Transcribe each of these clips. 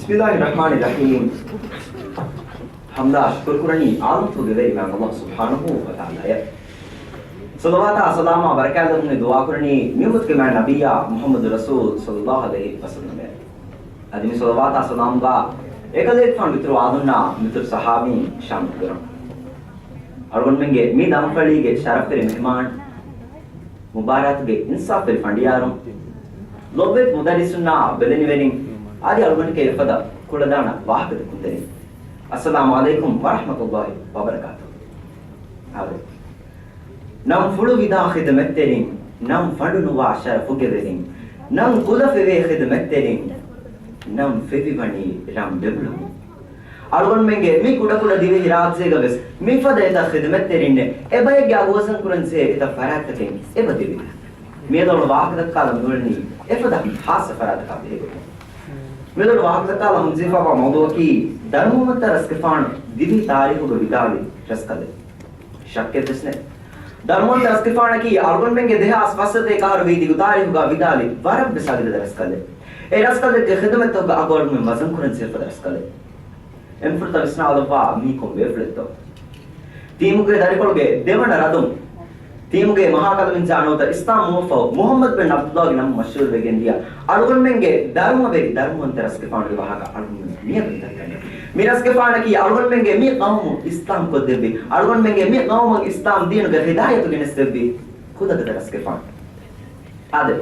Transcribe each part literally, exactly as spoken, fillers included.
ބިސްމިއްލާހި ރަޙްމާނި ރަޙީމް. ޙަމްދާ ޝުކުރު ކުރަނީ ޢާލަމްތަކުގެ ވެރި މާތް ﷲ ސުބްޙާނަހޫ ވަތަޢާލާއަށް. ޞަލަވާތާ ސަލާމާ ބަރަކާތްލެއްވުމުގެ ދުޢާ ކުރަނީ މިއުއްމަތުގެ މާތް ނަބިއްޔާ މުޙައްމަދު ރަސޫލް ޞައްލައްލާހު ޢަލައިހި ވަސައްލަމަށް. އަދި މި ޞަލަވާތާ ސަލާމްގާ އެކަލޭގެފާނު އިތުރު އާލުންނާ މިތުރު ޞަޙާބީން ޝާމިލު ކުރަން. އަޅުގަނޑުމެންގެ މި ދަމަފަޅީގެ ޝަރަފްވެރި މެހެމާން، މުބާރާތުގެ އިންސާފްވެރި ފަނޑިޔާރުން، ލޮބުވެތި މުދައްރިސުންނާ ބެލެނިވެރިން، އަދި އަޅުގަނޑުގެ އެފަދަ ކުޅަދާނަ ވާހަކަދެއްކުންތެރިން، އައްސަލާމު ޢަލައިކުމް ވަރަޙްމަތުﷲ ވަބަރަކާތުހު. އާދެ. ނަން ފުޅު ވިދާ ޚިދުމަތްތެރިން، ނަން ފަނޑު ނުވާ ޝަރަފުގެ ވެރިން، ނަން ކުލަ ފެވޭ ޚިދުމަތްތެރިން، ނަން ފެވިވަނީ ރަން ބެބުޅުމުން. އަޅުގަނޑުމެންގެ މި ކުޑަކުޑަ ދިވެހި ރާއްޖޭގަ ވެސް މިފަދަ އެތައް ޚިދުމަތްތެރިންނެއް އެބައެއްގެ އަގު ވަޒަން ކުރަންޖެހޭ އެތައް ފަރާތްތަކެއް އެބަ ދެވި. މިއަދު ވާހަކަދައްކާލަން މިއުޅެނީ އެފަދަ ޚާއްޞަ ފަރާތަކާ ބެހޭގޮތުން. މިއަދު ވާހަކަދައްކާލަން ހަމަޖެހިފައިވާ މައުޟޫޢަކީ ދަރުމަވަންތަ ރަސްގެފާނު ދިވެހި ތާރީޚުގަ ވިދާޅި ރަސްކަލެއް. ޝައްކެއްވެސް ނެތް. ދަރުމަވަންތަ ރަސްގެފާނަކީ އަޅުގަނޑުމެންގެ ދެހާސް ފަސްސަތޭކަ އަހަރު ވީތި ގުތާރީހުގަ ވިދާޅި ވަރަށްވެސް އަލިގަދަ ރަސްކަލެއް. އެ ރަސްކަލެއްގެ ޚިދުމަތްތަކުގެ އަގު އަޅުގަނޑުމެން ވަޒަން ކުރަން ޖެހޭ އެފަދަ ރަސްކަލެއް. އެންފުރަތަ ވިސްނާލައްވާ މީ ކޮން ބޭފުޅެއްތޯ؟ ތީމުގެ ދަރިފުޅުގެ ދެވަނަ ރަދުން، ތީމުގެ މަހާ ކަލަމިންޖާ ނުވަތަ އިސްލާމް ނުވަފައު މުޙައްމަދު ބިން ޢަބްދުﷲގެ ނަމުން މަޝްހޫރުވެގެން ދިޔަ އަޅުގަނޑުމެންގެ ދަރުމަވެރި ދަރުމަވަންތަ ރަސްގެފާނުގެ ވާހަކަ އަޅުގަނޑުމެން މިއަދު ދައްކަނީ. މި ރަސްގެފާނަކީ އަޅުގަނޑުމެންގެ މި ޤައުމު އިސްލާމް ކޮށްދެއްވި، އަޅުގަނޑުމެންގެ މި ޤައުމަށް އިސްލާމް ދީނުގެ ހިދާޔަތު ގެނެސްދެއްވި ކުލަގަދަ ރަސްގެފާނު. އާދެ،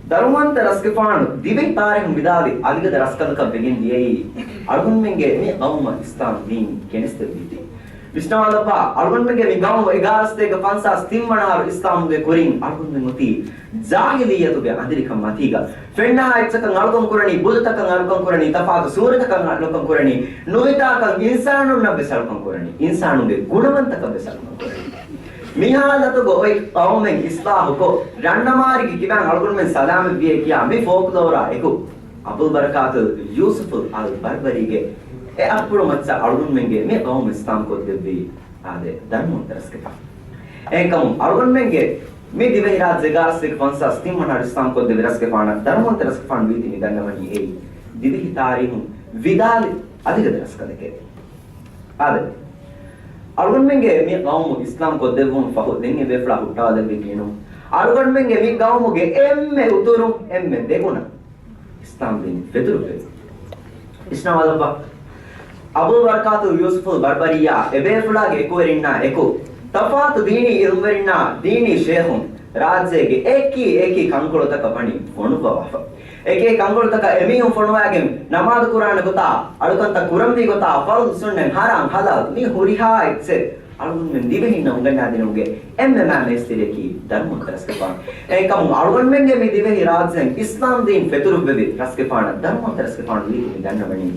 ދަރުމަވަންތަ ރަސްގެފާނު ދިވެހި ތާރީހުން ވިދާޅި އަލިގަދަ ރަސްކަލަކަށް ވެގެން ދިޔައީ، އަޅުގަނޑުމެންގެ މި ޤައުމަށް އިސްލާމް ދީން ގެނެސްދެއްވީތީ. ވިސްނާލައްވާ، އަޅުގަނޑުމެންގެ މި ޤައުމު އެގާރަ ސަތޭކަ ފަންސާސް ތިން ވަނަ އަހަރު އިސްލާމުގެ ކުރިން އަޅުގަނޑުމެން އޮތީ ޖާހިލިއްޔަތުގެ އަނދިރިކަން މަތީގަ. ފެންނަހާ އެއްޗަކަށް އަޅުކަން ކުރަނީ، ބުދުތަކަށް އަޅުކަން ކުރަނީ، ތަފާތު ސޫރަތަކަށް އަޅުކަން ކުރަނީ، ނުވިތާކަށް އިންސާނުންނަށް ވެސް އަޅުކަން ކުރަނީ، އިންސާނުންގެ ގުނަވަންތަކަށް ވެސް އަޅުކަން ކުރަނީ. މި ހާލަތުގަ އޮތް ޤައުމެއް އިސްލާހުކޮށް، ރަންނަމާރިގެ ކިބައިން އަޅުގަނޑުމެން ސަލާމަތްވިޔޭ ކިޔާ މި ފޯކްލޯރާ އެކު، އަބުލް ބަރަކާތުލް ޔޫސުފުލް އަލް ބަރްބަރީގެ އެ އަތްޕުޅު މައްޗަށް އަޅުގަނޑުމެންގެ މި ޤައުމު އިސްލާމް ކޮށްދެއްވީ، އާދެ، ދަރުމަވަންތަ ރަސްގެފާނު. އެހެންކަމުން އަޅުގަނޑުމެންގެ މި ދިވެހިރާއްޖޭގަ ސަތޭކަ ފަންސާސް ތިން ވަނަ އަހަރު އިސްލާމް ކޮށްދެއްވި ރަސްގެފާނަށް ދަރުމަވަންތަ ރަސްގެފާނު ވީތީ މި ދަންނަވަނީ އެއީ ދިވެހި ތާރީހުން ވިދާޅި އަލިގަދަ ރަސްކަލެކޭ. އާދެ، އަޅުގަނޑުމެންގެ މި ޤައުމު އިސްލާމް ކޮށްދެއްވުމަށް ފަހު ދެން އެ ބޭފުޅާ ހުއްޓާލެއްވި ގިނަ އަޅުގަނޑުމެންގެ މި ޤައުމުގެ އެންމެ އުތުރު އެންމެ ދެގުނަ އިސްލާމް ދީން ފެތުރުފައި. ވިސްނާލައްވާ. އަބޫ ބަރަކާތު ޔޫސުފުލް ބަރްބަރިއްޔާ އެބޭފުޅާގެ އެކުވެރިންނާ އެކު، ތަފާތު ދީނީ އިލްމުވެރިންނާ ދީނީ ޝޭޚުން ރާއްޖޭގެ އެކި އެކި ކަންކޮޅުތަކަށް ވަނީ ފޮނުއްވަވާފަ. އެކި އެކި ކަންކޮޅުތަކަށް އެމީހުން ފޮނުވާގެން ނަމާދު ކުރާނެ ގޮތާ، އަޅުކަންތައް ކުރަންވީ ގޮތާ، ފަރުޟު ސުންނަތް ހަރާމް ހަލާލް މި ހުރިހާ އެއްޗެއް އަޅުގަނޑުމެން ދިވެހިންނަށް އުނގަންނާދިނުމުގެ އެންމެ މާ މޭސްތިރިއަކީ ދަރުމަވަންތަ ރަސްގެފާނު. އެހެންކަމުން އަޅުގަނޑުމެންގެ މި ދިވެހި ރާއްޖެއިން އިސްލާމް ދީން ފެތުރުއްވެވި ރަސްގެފާނަށް ދަރުމަވަންތަ ރަސްގެފާނު ވީތީ މި ދަންނަވަނީ.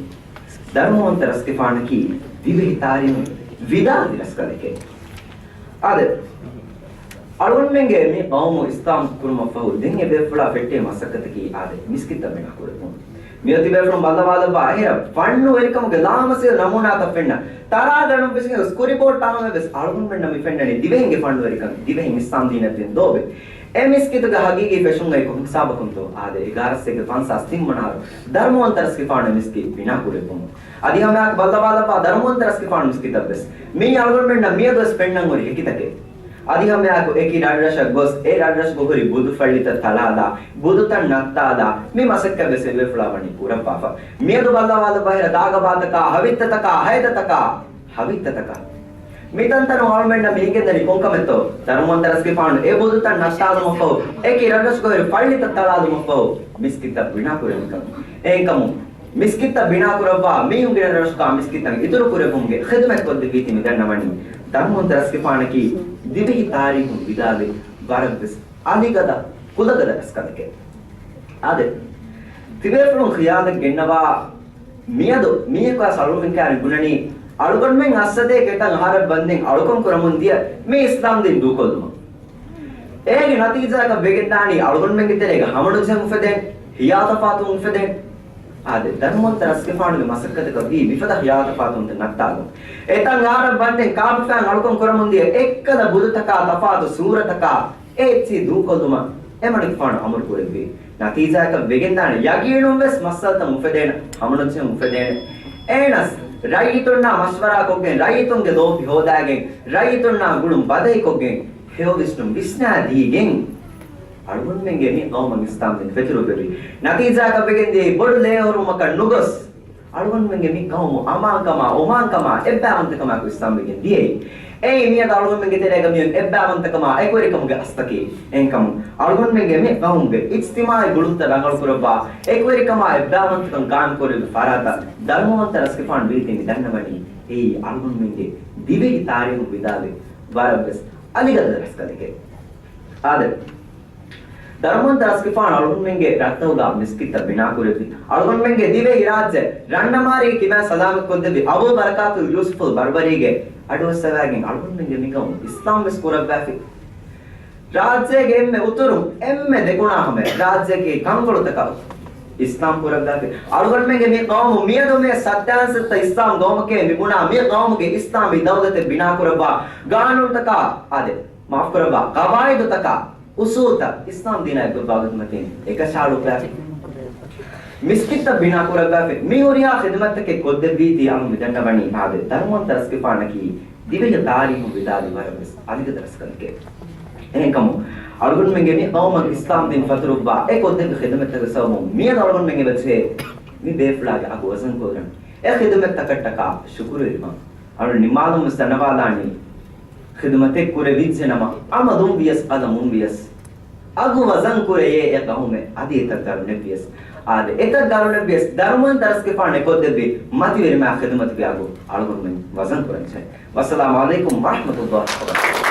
ދަރުމަވަންތަ ރަސްގެފާނަކީ ދިވެހި ތާރީހުން ވިދާޅުވި ރަސްކަލެކޭ. އާދެ، އަޅުގަނޑުމެންގެ މި ޤައުމު އިސްލާމް ކުރުމަށްފަހު ދެން އެބޭފުޅާ ފެއްޓޭ މަސައްކަތަކީ އާދެ، މިސްކިތްތައް ބިނާ ކުރެއްވުން. މިއޮތީ ބޭފުޅުން ބައްލަވާލައްވާ އެހެރަ ފަންނުވެރިކަމުގެ ލާމަސީރު ނަމޫނާތައް ފެންނަ ތަރާގަނޑުން ވިސްނި ސްކުރިބޯޑް އަހަމެ ވެސް އަޅުގަނޑުމެންނަށް މި ފެންނަނީ ދިވެހިންގެ ފަންނުވެރިކަން، ދިވެހިން އިސްލާމް ދީނަށް ދިން ލޯބި. އެ މިސްކިތުގެ ހަގީގީ ފެށުން އެކު ހިސާބަކުންތޯ އާދެ، އެގާރަ ސަތޭކަ ފަންސާސް ތިން ވަނަ އަހަރު ދަރުމަވަންތަ ރަސްގެފާނު މިސްކިތް ބިނާ ކުރެއްވުމުން. އަދި ހަމައެއާއެކު ބައްލަވާލައްވާ ދަރުމަވަންތަ ރަސްގެފާނު މިސްކިތަށް ވެސް މިއީ އަޅުގަނޑުމެންނަށް މިއަދު ވެސް ފެންނަން ހުރި ހެކިތަކެއް. އަދި ހަމައެއާއެކު އެކި ރަށްރަށަށް ގޮސް އެ ރަށްރަށުގަ ހުރި ބުދު ފައްޅިތައް ތަޅާލާ، ބުދުތައް ނައްތާލާ، މި މަސައްކަތް ވެސް އެބޭފުޅާ ވަނީ ކުރައްވާފަ. މިއަދު ބައްލަވާލައްވާ އެހެރަ ދާގަބާތަކާ، ހަވިއްތަތަކާ، ހައިދަތަކާ، ހަވިއްތަތަކާ. މި ތަންތަނުން އަޅުމެންނަށް މި އެނގެންދަނީ ކޮންކަމެއްތޯ؟ ދަރުމަވަންތަ ރަސްގެފާނު އެ ބުދުތައް ނައްތާލުމަށްފަހު، އެކި ރަށްރަށުގަ ހުރި ފައްޅިތައް ތަޅާލުމަށްފަހު، މިސްކިތްތައް ބިނާ ކުރެވިކަން. އެހެންކަމުން، މިސްކިތްތައް ބިނާކުރައްވާ މީހުން ގިނަ ރަށުގަ މިސްކިތްތައް އިތުރު ކުރެއްވުމުގެ ޚިދުމަތް ކޮށްދެއްވީތީ މި ދަންނަވަނީ. ދަރުމަވަންތަ ރަސްގެފާނަކީ ދިވެހި ތާރީހުން ވިދާޅުވި ވަރަށްވެސް އަލިގަދަ، ކުލަގަދަ ރަސްކަލެކޭ. އާދެ، ތިބޭފުޅުން ޚިޔާލަށް ގެންނަވާ، މިއަދު މީހަކު އަސް އަޅުގަނޑުމެން ކައިރިން ބުނަނީ، އަޅުގަނޑުމެން އައްސަތޭކަ އެތައް އަހަރަށް ވަންދެން އަޅުކަން ކުރަމުން ދިޔަ މި އިސްލާމް ދީން ދޫކޮށްލުމަށް. އޭގެ ނަތީޖާއަކަށް ވެގެންދާނީ އަޅުގަނޑުމެންގެ ތެރޭގަ ހަމަނުޖެހުން އުފެދެން، ހިޔާތަފާތުވުން އުފެދެން. އާދެ، ދަރުމަވަންތަ ރަސްގެފާނުގެ މަސައްކަތަކަށް ވީ މިފަދަ ހިޔާތަފާތުވުންތައް ނައްތާލުން. އެތައް އަހަރަށް ވަންދެން ކާބިފައިން އަޅުކަން ކުރަމުން ދިޔަ އެއްކަލަ ބުދުތަކާ، ތަފާތު ސޫރަތަކާ، އެ އެއްޗިހި ދޫކޮށްލުމަށް އެމަނިކުފާނު އަމުރު ކުރެއްވި. ނަތީޖާއަކަށް ވެގެންދާނެ. ޔަގީނުން ވެސް މައްސަލަތައް އުފެދޭނެ، ހަމަނުޖެހުން އުފެދޭނެ. އެހެނަސް ރައްޔިތުންނާ މަޝްވަރާކޮށްގެން، ރައްޔިތުންގެ ލޯބި ހޯދާގެން، ރައްޔިތުންނާ ގުޅުން ބަދަހިކޮށްގެން، ހެޔޮ ވިސްނުން ވިސްނާދީގެން، އަޅުގަނޑުމެންގެ މި ޤައުމަށް އިސްލާމްދީން ފެތުރުއްވެވި. ނަތީޖާއަކަށް ވެގެންދިޔައީ ބޮޑު ލޭހުރުމަކަށް ނުގޮސް، އަޅުގަނޑުމެންގެ މި ޤައުމު އަމާންކަމާ، އޮމާންކަމާ، އެއްބާވަންތަކަމާއެކު އިސްލާމްވެގެން ދިޔައީ. އެއީ މިއަދު އަޅުގަނޑުމެންގެ ތެރޭގަ މިއޮތް އެއްބާވަންތަކަމާ އެކުވެރިކަމުގެ އަސްތަކީ. އެހެންކަމުން އަޅުގަނޑުމެންގެ މި ޤައުމުގެ އިޖްތިމާޢީ ގުޅުންތައް ރަނގަޅުކުރައްވާ، އެކުވެރިކަމާ އެއްބާވަންތަކަން ޤާއިމްކުރެއްވި ފަރާތަށް ދަރުމަވަންތަ ރަސްގެފާނު ވީތީ މި ދަންނަވަނީ. އެއީ އަޅުގަނޑުމެންގެ ދިވެހި ތާރީޚުން ވިދާޅުވި ވަރަށްވެސް އަލިގަދަ ރަސްކަލެކޭ. އާދެ، ދަރުމަވަންތަ ރަސްގެފާނު އަޅުގަނޑުމެންގެ ރަށްތަކުގަ މިސްކިތްތައް ބިނާކުރެއްވި. އަޅުގަނޑުމެންގެ ދިވެހިރާއްޖެ ރަންނަމާރީގެ ކިބައިން ސަލާމަތްކޮށްދެއްވި އަބޫ ބަރަކާތުލް ޔޫސުފުލް ބަރުބަރީގެ އަޑުއައްސަވާގެން އަޅުގަނޑުމެންގެ މި ގައުމު އިސްލާމްވެސް ކުރައްވާފި. ރާއްޖޭގެ އެންމެ އުތުރުން، އެންމެ ދެކުނާ ހަމަޔަށް ރާއްޖޭގެ ކަންކޮޅުތަކަށް އިސްލާމް ކުރައްވާފި. އަޅުގަނޑުމެންގެ މި ގައުމު މިއަދު މި ސައްތައިން ސައްތަ އިސްލާމް ގައުމަކޭ މި ބުނާ މި ގައުމުގެ އިސްލާމީ ދައުލަތެއް ބިނާކުރައްވާ ގާނޫނުތަކާ އާދެ، މާފުކުރައްވާ ޤަވާއިދުތަކާ އުސޫލްތައް އިސްލާމް ދީނާ އެއްގޮތްވާގޮތުމަތިން އެކަށައަޅުއްވާފި. މިސްކިތްތައް ބިނާކުރައްވާފި. މި ހުރިހާ ޚިދުމަތްތަކެއް ކޮށްދެއްވީތީ އަޅު މިދަންނަވަނީ މާދެ ދަރުމަވަންތަ ރަސްގެފާނަކީ ދިވެހި ތާރީހުން ވިދާޅުވި ވަރަށްވެސް އަލިގަދަ ރަސްކަލެކޭ. އެހެންކަމުން އަޅުގަނޑުމެންގެ މި ޤައުމަށް އިސްލާމްދީން ފަތުރުއްވާ އެ ކޮށްދެއްވި ޚިދުމަތްތަކުގެ ސަބަބުން މިއަދު އަޅުގަނޑުމެން އެބަޖެހޭ މި ބޭފުޅާގެ އަގު ވަޒަންކުރަން. އެ ޚިދުމަތްތަކަށްޓަކާ ޝުކުރުވެރިވަން. އަޅު ނިމާލުން ވެސް ދަންނަވާލާނީ، ޚިދުމަތެއް ކުރެވިއްޖެނަމަ، އަމަލުން ވިޔަސް، ޤަލަމުން ވިޔަސް، އަގު ވަޒަން ކުރެޔޭ އެ ޤައުމެއް، އަދި އެތައް ގަރުނެއް ވިޔަސް. އާދެ، އެތައް ގަރުނެއް ވިޔަސް، ދަރުމަވަންތަ ރަސްގެފާނު އެކޮށްދެއްވި މަތިވެރިމާ ޚިދުމަތުގެ އަގު އަޅުގަނޑުމެން ވަޒަން ކުރަންޖެހޭ. ވައްސަލާމު ޢަލައިކުމް ވަރަޙްމަތުﷲ ވަބަރަކާތުހު.